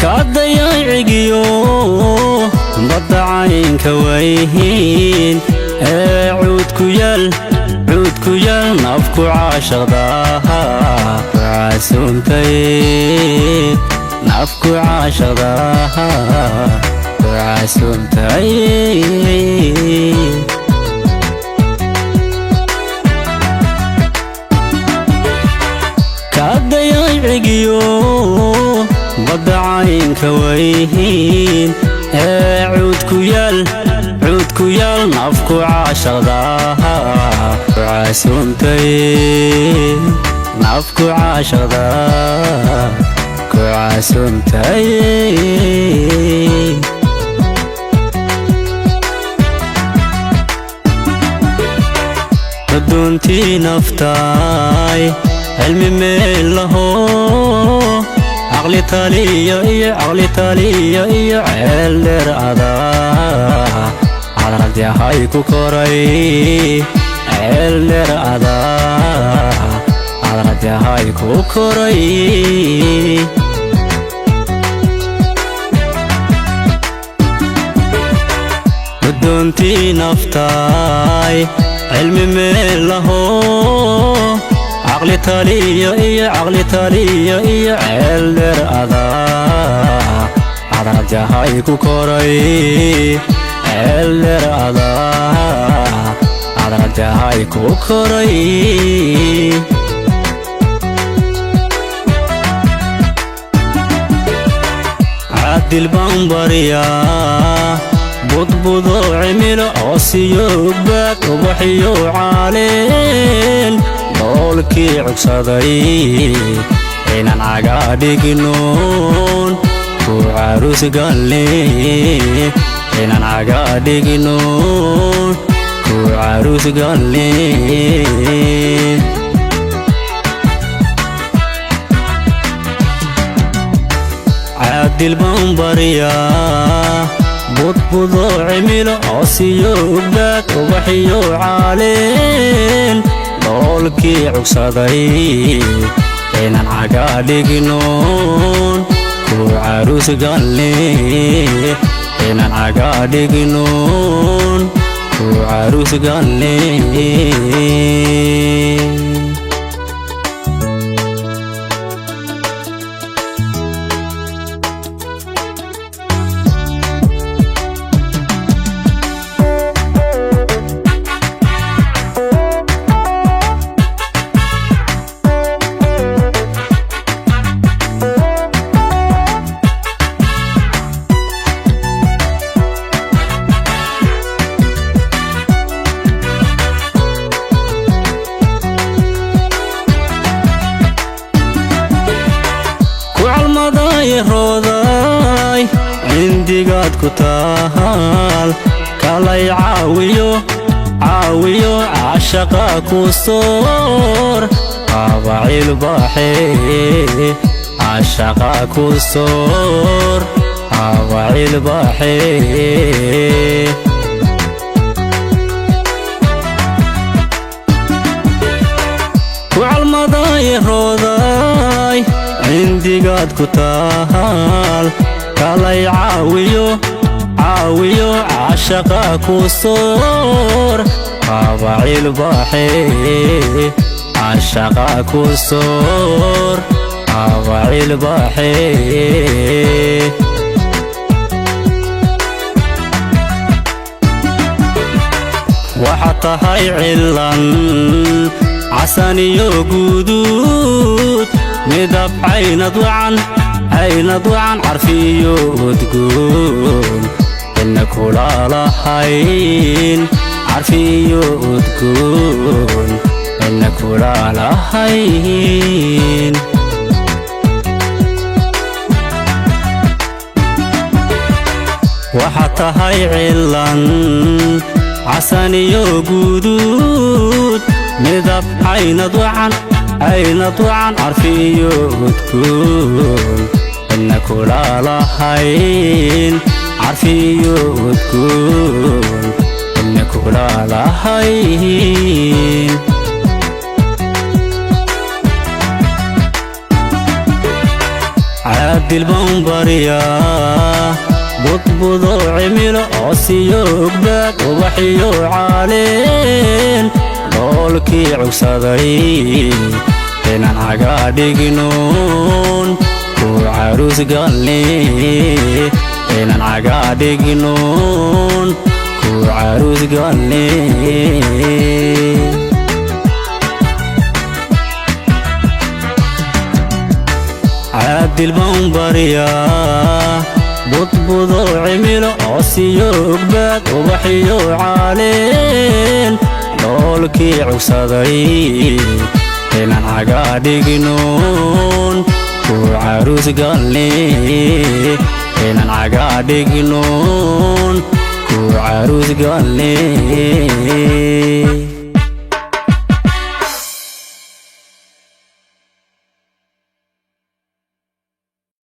Kaadayaycigiyo badda caynka wayhiin ee cuudku yaal, cuudku yaal, nafku caashaqdaa ku casuumtay, nafku caashaqdaa ku casuumtay. Kaadayaycigiyo badda caynka wayhiin ee cuudku yaal, cuudku yaal, nafku caashaqdaa ku casuumtay, nafku caashaqdaa ku casuumtay. Adoontii naftaay, cilmi meel laho, caqli taliyo iyo caqli taliyo iyo ceel dheer adaa cadrad yahay ku koray, ceel dheer adaa cadrad yahay ku koray. Adoontii naftaay, cilmi meel laho, caqli taliyo iyo caqli taliyo iyo ceel dheer adaa cadrad yahay ku koray, ceel dheer adaa cadrad yahay ku koray. Caadil baan baryaa budbudo cimilo oosiyo baad ubaxiyo caaleen dhoolkii cugsaday inaan cagaa dhignoon ku caruus galle, inaan cagaa dhignoon ku caruus galle. Caadil baan baryaa budbudo cimilo oosiyo baad ubaxiyo caaleen dhoolkii cugsaday inaan cagaa dhignoon ku caruus galle, inaan cagaa dhignoon ku caruus galle. Ku calmaday rooday cindigaad ku taal, kalay caawiyo, caawiyo caashaqa ku soor qaabacil baxe, caashaqa ku soor qaabacil baxe. Ku calmaday rooday cindigaad ku taal, kalay caawiyo, caawiyo caashaqa ku soor qaabacil baxe, caashaqa ku soor qaabacil baxe. Waxaad tahay cilan casaniyo guduud, midab caynad wacan, caynad wacan, carfiyo udgoon cidna kula lahayn, carfiyo udgoon cidna kula lahayn. Waxaad tahay cilan casaniyo guduud, midab caynad wacan, caynad wacan, carfiyo udgoon cidna kula lahayn, carfiyo udgoon cidna kula lahayn. Caadil Caadil baan baryaa, budbudo cimilo, cosiyo ogbaad, ubaxiyo caaleen, dhoolkii cugsaday inaan cagaa dhignoon ku caruus galne, inaan cagaa dhignoon ku caruus galne. Caadil baan baryaa, budbudo cimilo, cosiyo ogbaad, ubaxiyo caaleen, dhoolkii cugsaday inaan cagaa dhignoon ku caruus galne, inaan cagaa dhignoon ku caruus galne.